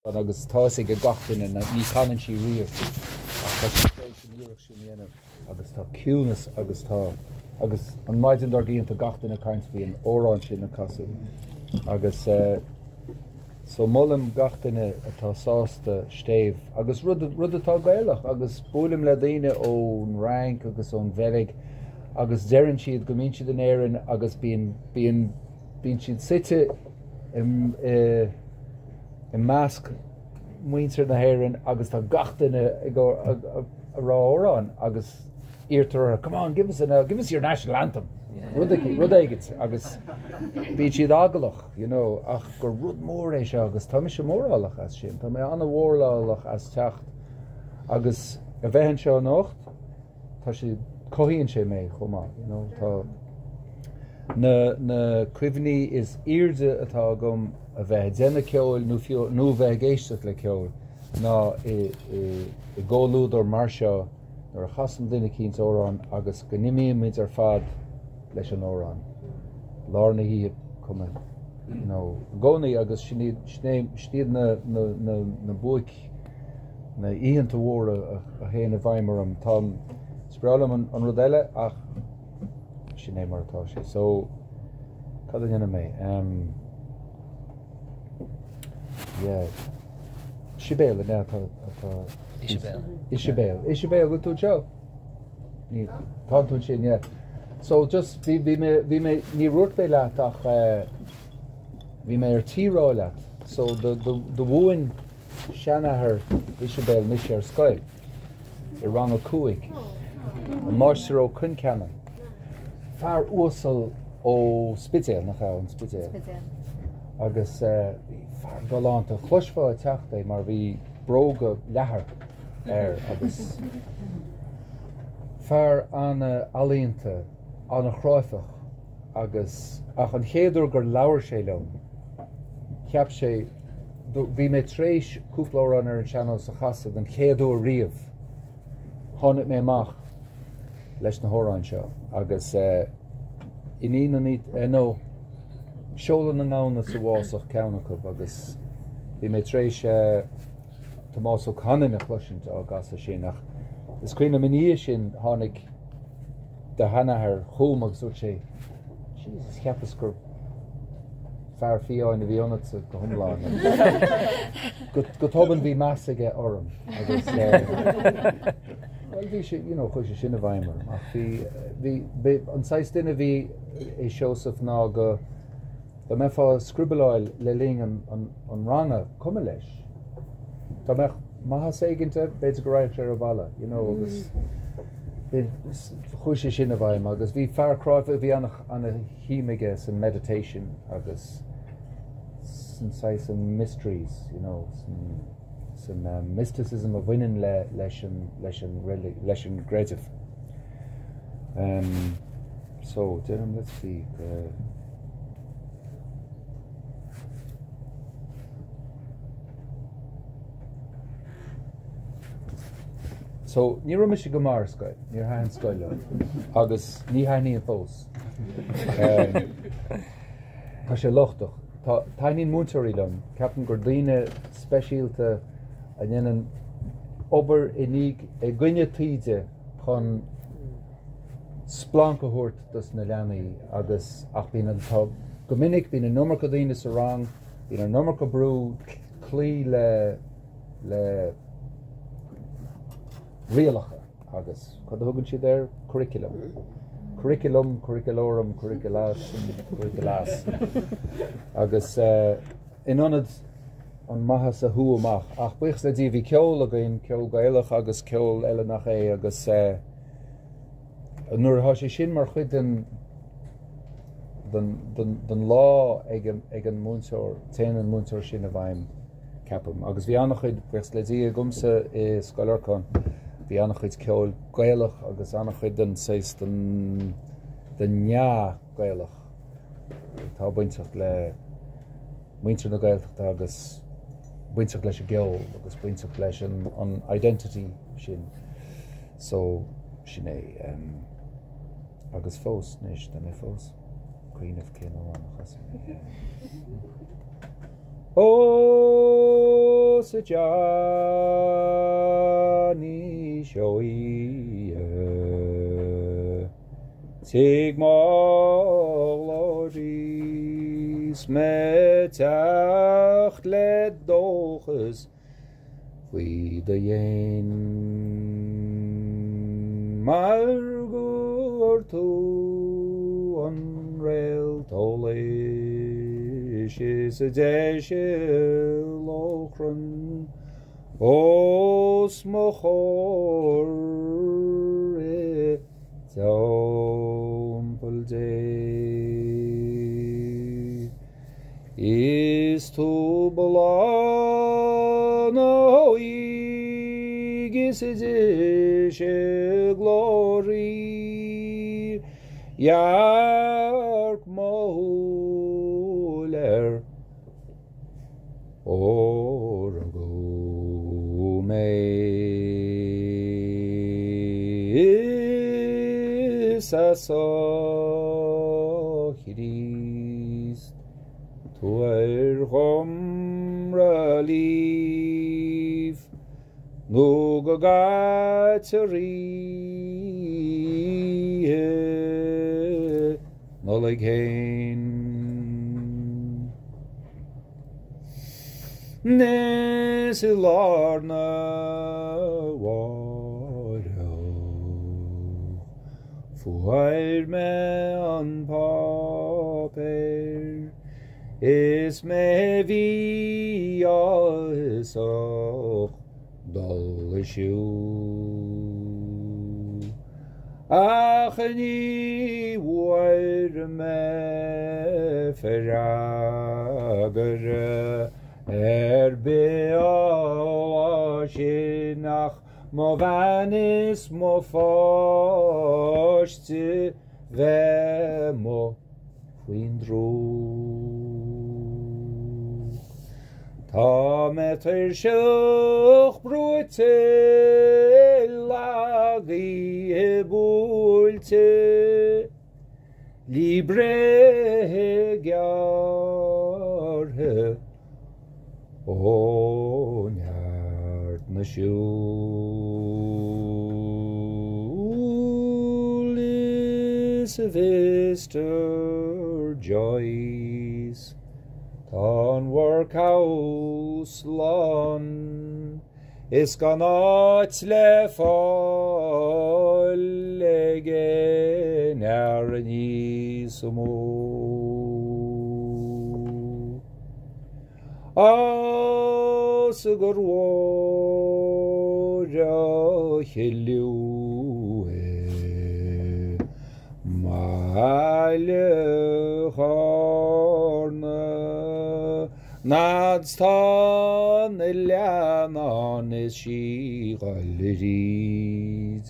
Agus tá fhios ag gach duine ní chanann sí riamh ach tá sí tar éis an iarracht sin a dhéanamh agus tá ciúnas agus tá agus an maidin dár gcionn tá gach duine ag caint faoi an amhrán sin a casadh agus eh, so molaim gach duine atá sásta stéibh agus rud rud atá Gaelach agus buailim le daoine ón Fhrainc agus ón Bheilg agus deireann siad go mbíonn siad in Éirinn agus bíonn bíonn bíonn siad suite i i i measc muintir na hÉireann agus tá gach duine ag rá amhráin agus iarrtar orthu come on give us an give us your national anthem rud rud éigin agus bíonn siad eaglach you know ach gur rud mór é seo agus tá mise mórálach as sin tá mé an-mhórálach as teacht agus a bheith anseo anocht tá sé cothaíonn sé mé chomh maith you know tá na na cuimhní is airde atá agam a bheith ag déanamh ceoil nó fiú nó a bheith ag éisteacht le ceol ná i i i gcomhluadar mar seo nuair a chasann duine eicínt amhrán agus go n-imímid ar fad leis an amhrán lár na hoíche cuma you know i gcónaí agus sin iad sin é sin iad na na na na buaic na oícheanta mhóra a théann i bhfeidhm orm. Tá, is breá liom an rud eile ach sin é mar atá sé. So, cad a dhéanfaidh mé? Um, yeah. Sibéal, an ea atá... atá Isibéal. Isibéal. Isibéal, bhfuil tú anseo? Ní, tá tú ansin, yeah. So, just, bhí, bhí mé, bhí mé, ní dúirt mé leat ach eh, bhí mé ar tí rá leat. So, do, do, do mhúin seanathair Isibéal mise ar scoil i rang a 5, an Máistir Ó Concheanainn, fear uasal ó Spidéal, nach ea, ón Spidéal. Spidéal. Agus bhí fear galánta, chloisfeá ag teacht é mar bhí bróga leathair air agus fear an-ealaíonta, an-chráifeach agus ach an chéad uair gur labhair sé liom, cheap sé Bhí mé tar éis cúpla amhrán ar an sean-nós a chasadh don chéad uair riamh. Tháinig mé amach leis na hamhráin seo agus Iníon na Ní, nó Seoladh na nGamhna sa bhFásach ceann acu agus bhí mé tar éis Tomás Ó Canainn a chloisint á gcasadh sin ach is cuimhin liom i ndiaidh sin tháinig do sheanathair chugam agus dúirt sé Jesus cheapas gur fear fiáin a bhí ionatsa go hiomlán. Go tobann bhí meas aige orm agus bhuel bhí sé, you know, chuaigh sé sin i bhfeidhm orm ach bhí, bhí, bhí, an saghas duine a bhí i Seosamh ná go, dá mbeifeá ag scriobláil le linn an, an, an ranga, cuma leis. Dá mbeadh maitheas éigin air, b'fhéidir go raghadh sé ar a mhala, you know, agus chuaigh sé sin i bhfeidhm agus bhí fear cráifeach, bhí ana-shuim aige san meditation agus san saghas an mysteries, you know, san, san um, mysticism a bhaineann le, leis an, leis an, leis an gcreideamh. Um, so, déanaim, let's see, uh, So, ní raibh mise go maith ar scoil, níor thaitin scoil liom, agus ní thaitníonn fós. Tá sé lochtach. Tá, taitníonn múinteoirí liom, ceapaim gur daoine speisialta a dhéanann obair i ndiaidh, i gcoinne taoide chun splanc a thabhairt dos na leanaí agus, ach bíonn an, tá, go minic bíonn an iomarca daoine sa rang, bíonn an iomarca brú, cloí le le rialacha agus cad a thugann siad air? Curriculum. Curriculum, curriculorum, curriculas, curriculas. Agus in ionad an maitheas a shú amach. Ach buíochas le Dia bhí ceol againn, ceol Gaelach agus ceol eile nach é agus nuair atá sé sin mar chuid den den lá ag an múinteoir, téann an múinteoir sin i bhfeidhm, ceapaim. Agus bhí an-chuid, buíochas le Dia, agamsa i Scoil Lorcáin, bhí an-chuid ceoil Gaelach agus an-chuid den saghas den den ndea-Gaelach atá bainteach le muintir na Gaeltachta agus bainteach leis an gceol agus bainteach leis an an identity sin. So, sin é. Um, Agus fós, anois, tá mé fós ag cuimhneamh cén amhrán a chas mé. Ó! Pósadh Johnny Seoighe Tigh Mholóirí 's mé ag teacht le dóchas faoi do dhéin Mar gur tú an réalt eolais is deise lóchrann os mo chomhair i dTeampall Dé. Is tú bláth na hóige is deise glóraí, Dhearc mo shúil air ó rugadh mé. Is as a Chríost Tabhair dhom rilíf nó go gcaitear Oíche Nollag fhéin. Is i lá arna mháireach Fuair mé an páipéar is mé mí-áthasach dul a siúl. Ach ní bhfuair mé freagra ar bith an lá sin ach Mo bhean is mo pháiste bheith amuigh faoin drúcht. Tá mé tuirseach brúite lagaithe buailte Le breith gearrtha ó neart na siúl is a Mhister Joyce tá an workhouse lán. Is gan áit le fáil ag aon fhear níos mó. As gur mhór an cheiliúradh i mBaile Chárna. Fhad 's tá na leannáin is sí dhul thríd.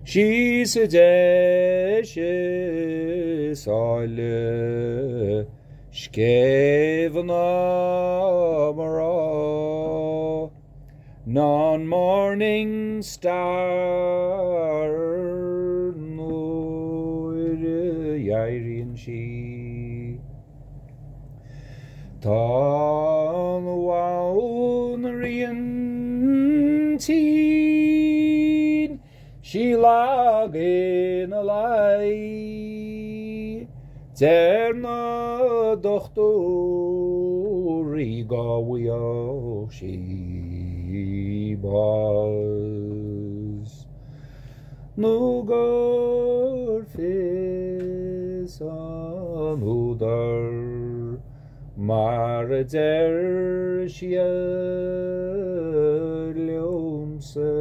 Sí sa deis is áille scéimh na mná ná an Morning Star nuair a éiríonn sí. Tá an bhanríon tinn, sí lag ina luí. Deir na dochtúirí go bhfuigheadh sí bás. Nó gur fios an údar mar a deir siad liomsa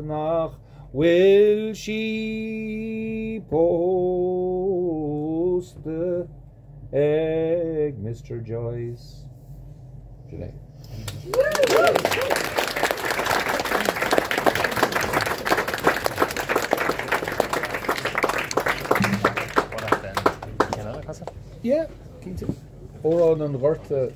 nach bhfuil sí pósta ag Mister Joyce. Sin é. Yeah, cinnte. Amhrán an Ghorta.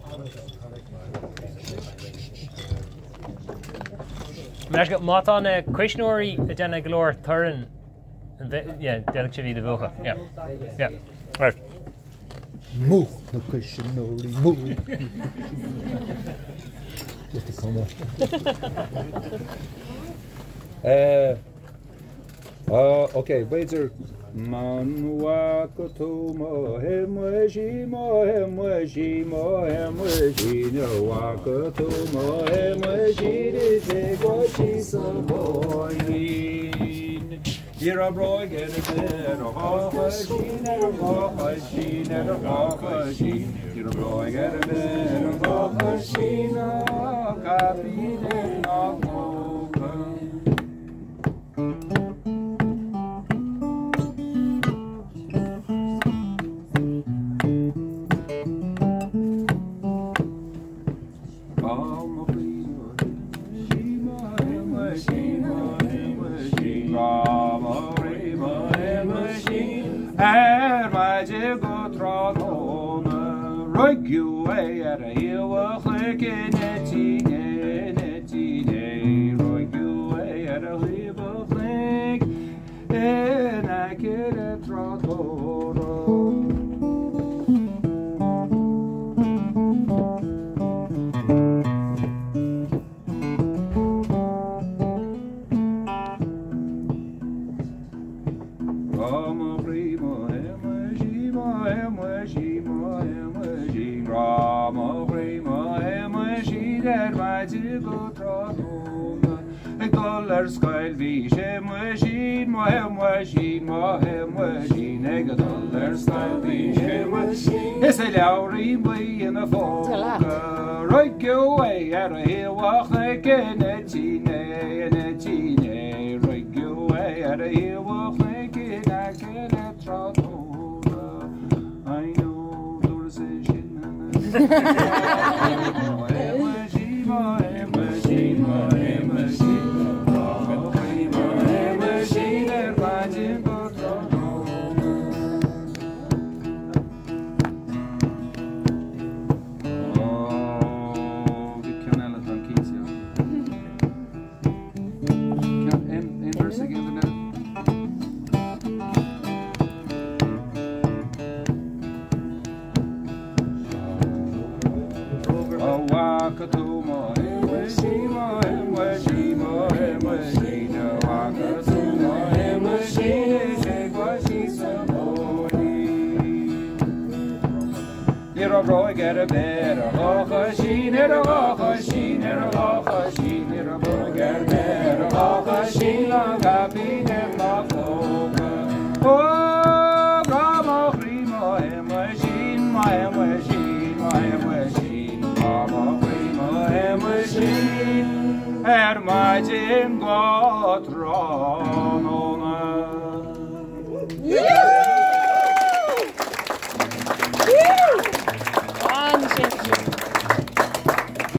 Má tá na cuisneoirí ag déanamh go leor torainn, d'fhéadfadh sibh iad a mhúchadh. Yeah. Yeah. Right. Múch na cuisneoirí, múch. Just a cuma. Eh, ah, ok, b'fhéidir An bhfaca tú mo Shéamuisín, mo Shéamuisín, mo Shéamuisín, an bhfaca tú mo Shéamuisín is é go dtí sa bpóinín. Ní raibh bróig ar bith ar a dhá choisín, ar a dhá choisín, ar a dhá choisín, ní raibh bróig ar bith ar a dhá choisín ná caipín air ná clóca. Ar maidin go tráthnóna Ruigeadh é ar a thaobh a chnoic ina tíne ina tíne Ruigeadh é ar a thaobh a chnoic in aice le tráchtóra. Grá mo chroí mo Shéamuisín mo Shéamuisín mo Shéamuisín Grá mo chroí mo Shéamuisín ar maidin go tráthnóna Ag dul ar scoil bhí Séamuisín mo Shéamuisín mo Shéamuisín Ag dul ar scoil bhí Séamuisín Is a leabhairín buí ina phóca Ruigeadh é ar a thaobh a chnoic ina tíne ina tíne Ruigeadh é ar a thaobh a chnoic in aice le tráchtóra I know dúras é sin Ní raibh bróig ar bith ar a dhá choisín ar a dhá choisín ar a dhá choisín ní raibh bróig ar bith ar a dhá choisín ná caipín air ná clóca. Ó grá mo chroí mo Shéamuisín mo Shéamuisín mo Shéamuisín grá mo chroí mo Shéamuisín ar maidin go tráthnóna. Woo!